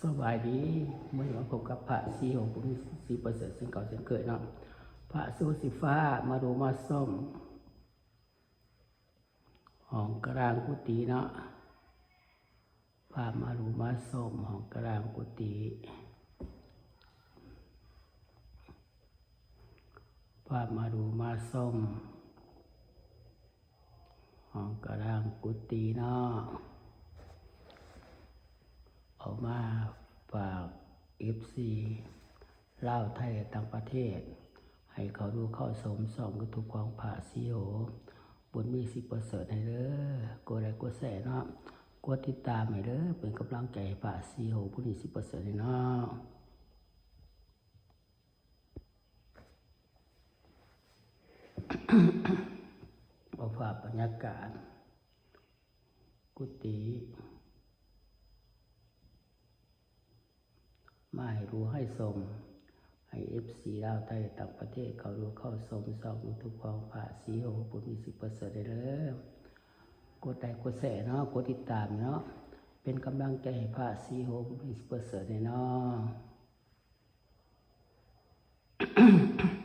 ສະບາຍດີ ມື້ນີ້ມາພົບກັບພະສີໂຫ ບຸນມີ ສີປະເສີດ ເຊັ່ນເກົ່າເຊັ່ນເຄີຍເນາະ. ພະສີໂຫສີຟ້າມາດູມາຊົມຫ້ອງກະດາງກຸຕິເນາະ. ພະມາດູມາຊົມຫ້ອງກະດາງກຸຕິ. ພະມາດູມາຊົມຫ້ອງກະດາງກຸຕິເນາະ. ເອົາມາຝາກເອັຟຊີລາວ ໄທ ແລະ ຕ່າງປະເທດ ໃຫ້ເຂົ້າດູເຂົ້າຊົມຊ່ອງຢູທູບຂອງພະສີໂຫ ບຸນມີ ສີປະເສີດ ໃຫ້ເດີ. ກົດໄລກົດແຊເນາະ ກົດຕິດຕາມໃຫ້ເດີ ເປັນກຳລັງໃຈໃຫ້ພະສີໂຫ ບຸນມີ ສີປະເສີດ ໃຫ້ເນາະ. ເອົາພາບບັນຍາກາດກຸຕິມາໃຫ້ດູໃຫ້ຊົມ ໃຫ້ເອັຟຊີລາວ ໄທ ຕ່າງປະເທດ ເຂົ້າດູເຂົ້າຊົມຊ່ອງຢູທູບຂອງພະສີໂຫ ບຸນມີ ສີປະເສີດ ໄດ້ເດີ. ກົດໄລກົດແຊເນາະ ກົດຕິດຕາມເນາະ ເປັນກຳລັງໃຈໃຫ້ພະສີໂຫ ບຸນມີ ສີປະເສີດ ແນ່ເນາະ.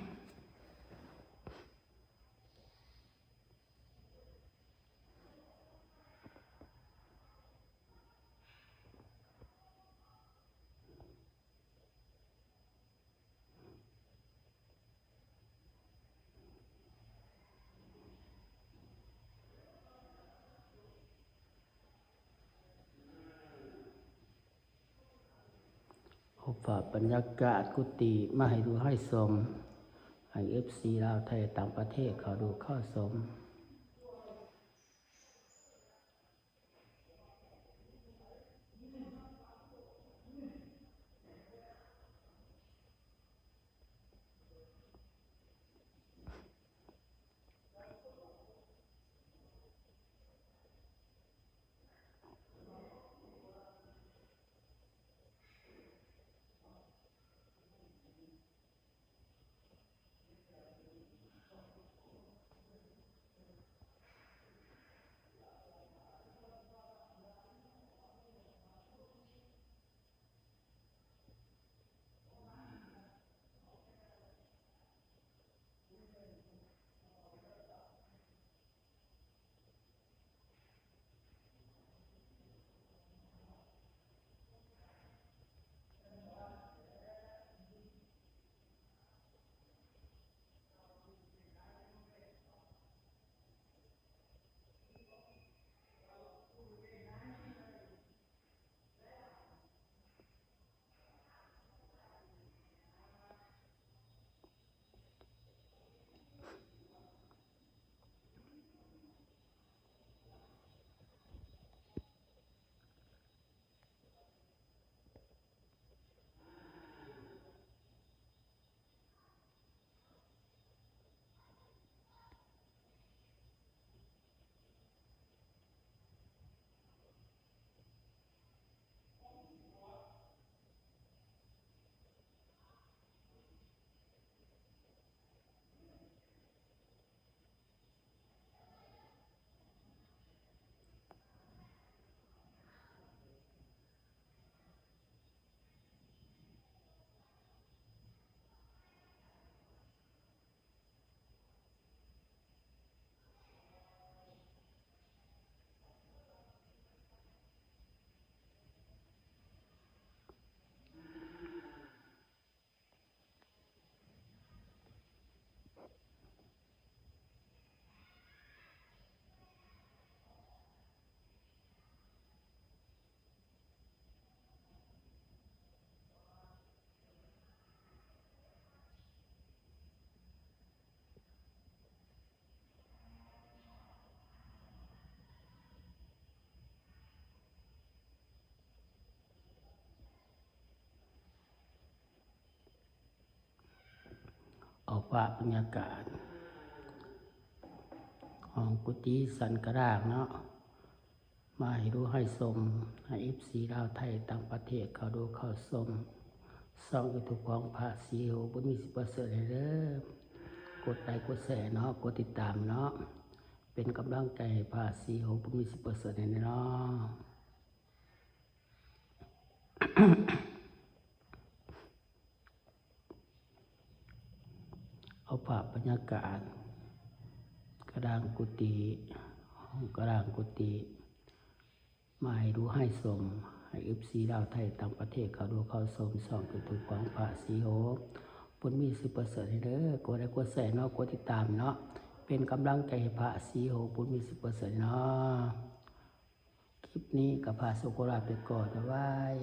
ເອົາພາບບັນຍາກາດກຸຕິມາໃຫ້ດູໃຫ້ຊົມ ໃຫ້ເອັຟຊີລາວ ໄທ ຕ່າງປະເທດ ເຂົ້າດູເຂົ້າຊົມ. ເອົາພາບບັນຍາກາດຫ້ອງກຸຕິສັນກະດາງເນາະ ມາໃຫ້ດູໃຫ້ຊົມ ໃຫ້ເອັຟຊີລາວ ໄທ ຕ່າງປະເທດ ເຂົ້າດູເຂົ້າຊົມຊ່ອງຢູທູບຂອງພະສີໂຫ ບຸນມີ ສີປະເສີດ ໃຫ້ເດີ. ກົດໄລກົດແຊເນາະ ກົດຕິດຕາມເນາະ ເປັນກຳລັງໃຈໃຫ້ພະສີໂຫ ບຸນມີ ສີປະເສີດ ໃຫ້ແນ່ເນາະ. ເອົາພາບບັນຍາກາດກະດາງກຸຕິ ຫ້ອງກະດາງກຸຕິ ມາໃຫ້ດູໃຫ້ຊົມ ໃຫ້ເອັຟຊີລາວໄທຕ່າງປະເທດເຂົ້າດູເຂົ້າຊົມຊ່ອງຢູທູບຂອງພະສີໂຫ ບຸນມີ ສິບປະເສີດ ໃຫ້ເດີ. ກົດໄລກົດແຊເນາະ ກົດຕິດຕາມເນາະ ເປັນກຳລັງໃຈໃຫ້ພະສີໂຫ ບຸນມີ ສິບປະເສີດ ເນາະ. ຄລິບນີ້ກໍພາໂຊໂກລາໄປກ່ອນ ບາຍບາຍ.